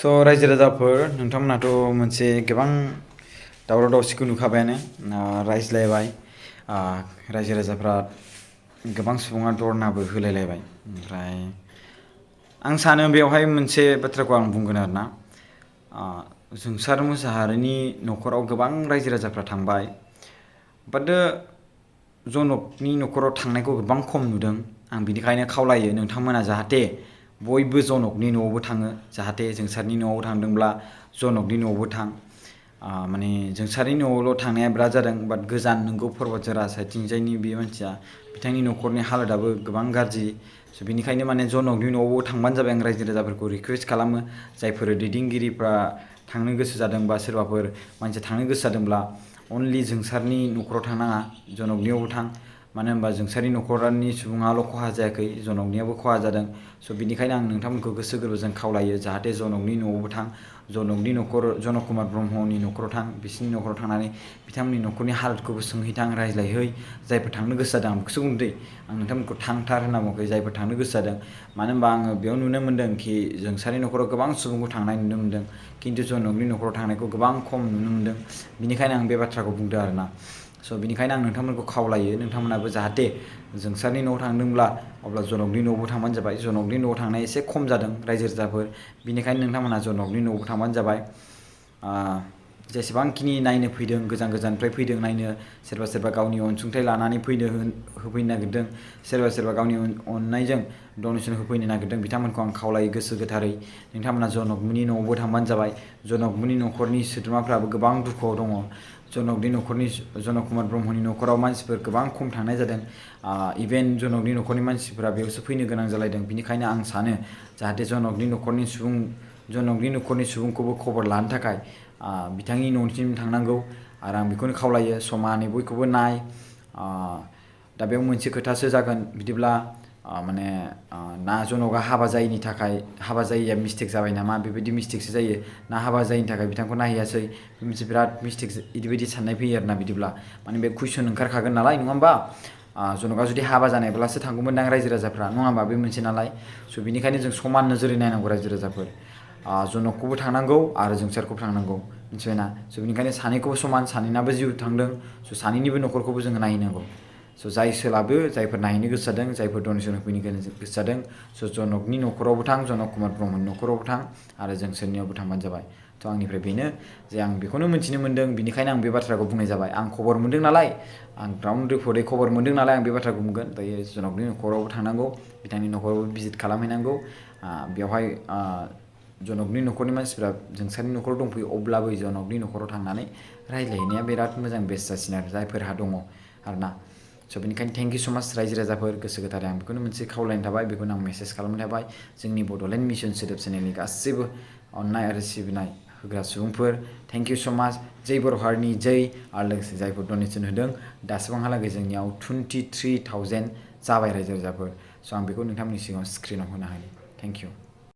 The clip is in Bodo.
रायजो राजाफोर नोंथांमोनाथ' मोनसे गोबां दावराव दावसिखौ नुखाबायानो रायज्लायबाय रायजो राजाफ्रा गोबां सुबुङा धरनाबो होलायलायबाय ओमफ्राय आं सानो बेवहाय मोनसे बाथ्राखौ आं बुंगोन आरोना जोंसार मोसाहारिनि न'खराव गोबां रायजो राजाफ्रा थांबाय बाट जनकनि न'खराव थांनायखौ गोबां खम नुदों आं बिनिखायनो खावलायो नोंथांमोना जाहाथे बयबो जनकनि न'आवबो थाङो जाहाथे जोंसारनि न'आव थांदोंब्ला जनकनि न'आवबो थां माने जोंसारनि न'आवल' थांनाया बिराद जादों बाट गोजान नोंगौ पर्बतझरा साइडथिंजायनि बे मानसिया बिथांनि न'खरनि हालोदाबो गोबां गाज्रि बिनिखायनो माने जनकनि न'आवबो थांबानो जाबाय आं रायजो राजाफोरखौ रिकुवेस्ट खालामो जायफोर दैदेनगिरिफ्रा थांनो गोसो जादों बा सोरबाफोर मानसिया थांनो गोसो जादोंब्ला अनलि जोंसारनि न'खराव थांनाङा जनकनियावबो थां मानो होनबा जोंसारनि न'खरनि सुबुङाल' खहा जायाखै जनकनियाबो खहा जादों बिनिखायनो आं नोंथांमोनखौ गोसो गोरबोजों खावलायो जाहाथे जनकनि न'आवबो थां जनक कुमार ब्रह्मनि न'खराव थां बिसिनि न'खराव थांनानै बिथांमोननि न'खरनि हालोदखौबो सोंहैथां रायज्लायहै जायफोर थांनो गोसो जादों आं बेखौसो बुंदों आं नोंथांमोनखौ थांथार होनना बुङाखै जायफोर थांनो गोसो जादों मानो होनबा आङो बेयाव नुनो मोन्दों कि जोंसारनि न'खराव गोबां सुबुंखौ थांनाय नुनो मोन्दों खिन्थु जनकनि न'खराव थांनायखौ गोबां खम नुनो मोन्दों बिनिखायनो आं बे बाथ्राखौ बुंदों आरोना बिनिखायनो आं नोंथांमोनखौ खावलायो नोंथांमोनाबो जाहाथे जोंसारनि न'आव थांदोंब्ला अब्ला जनकनि न'आवबो थांबानो जाबाय जनकनि न'आव थांनाया एसे खम जादों रायजो राजाफोर बिनिखायनो नोंथांमोना जनकनि न'आवबो थांबानो जाबाय जेसेबांखिनि नायनो फैदों गोजान गोजाननिफ्राय फैदों नायनो सोरबा गावनि अनसुंथाइ लानानै होफैनो नागिरदों सोरबा गावनि अननायजों डनेसन होफैनो नागिरदों बिथांमोनखौ आं खावलायो गोसो गोथारै नोंथांमोना जनकनि न'आवबो थांबानो जाबाय जनकनि न'खरनि सोद्रोमाफ्राबो गोबां दुखुआव दङ जनक कुमार ब्रह्मनि न'खराव मानसिफोर गोबां खम थांनाय जादों इभेन जनकनि न'खरनि मानसिफोरा बेयावसो फैनो गोनां जालायदों बिनिखायनो आं सानो जाहाथे जनकनि न'खरनि सुबुंखौबो खबर लानो थाखाय बिथांनि न'सिम थांनांगौ आरो आं बेखौनो खावलायो समानै बयखौबो नाय दा बेयाव मोनसे खोथासो जागोन बिदिब्ला माने ना जनकआ हाबा जायैनि थाखाय हाबा जायैया मिस्टेक जाबाय नामा बेबायदि मिस्टेकसो जायो ना हाबा जायैनि थाखाय बिथांखौ नायहैयासै बे मोनसे बिराद मिस्टेक इदिबायदि साननाय फैयो आरोना बिदिब्ला माने बे कुइसन ओंखारखागोन नालाय नङा होमबा जनकआ जुदि हाबा जानायब्लासो थांगौमोनदां रायजो राजाफ्रा नङा होमबा बे मोनसे नालाय बिनिखायनो जों समान नोजोरै नायनांगौ रायजो राजाफोर जनकखौबो थांनांगौ आरो जोंसारखौबो थांनांगौ मिथिबायना बिनिखायनो सानैखौबो समान सानैनाबो जिउ थांदों सानैनिबो न'खरखौबो जोङो नायहैनांगौ जाय सोलाबो जायफोर नायहैनो गोसो जादों जायफोर डनेसन होफैनो गोसो जादों जनकनि न'खरावबो थां जनक कुमार ब्रह्मनि न'खरावबो थां आरो जोंसोरनियावबो थांबानो जाबाय आंनिफ्राय बेनो जे आं बेखौनो मिथिनो मोन्दों बिनिखायनो आं बे बाथ्राखौ बुंनाय जाबाय आं खबर मोन्दों नालाय आं ग्राउन्ड रिपर्टै खबर मोन्दों नालाय आं बे बाथ्राखौ बुंगोन दायो जनकनि न'खरावबो थांनांगौ बिथांनि न'खरावबो भिजिट खालामहैनांगौ बेवहाय जनकनि न'खरनि मानसिफ्रा जोंसारनि न'खराव दंफैयो अब्लाबो जनकनि न'खराव थांनानै रायज्लायहैनाया बिराद मोजां बेस्ट जासिनो आरो जायफोरहा दङ आरोना बेनिखायनो थेंक इउ सो माच रायजो राजाफोर गोसो गोथारै आं बेखौनो मोनसे खावलायनाय थाबाय बेखौनो आं मेसेज खालामनाय थाबाय जोंनि बड'लेण्ड मिसन सोदोब चेनेलनि गासैबो अननाय आरो सिबिनाय होग्रा सुबुंफोर थेंक इउ सो माच जै बर' हारिनि जै आरो लोगोसे जायफोर डनेसन होदों दासिमहालागै जोंनियाव 23,000 जाबाय रायजो राजाफोर आं बेखौ नोंथांमोननि सिगाङाव स्क्रिनाव होनो हायो थेंक इउ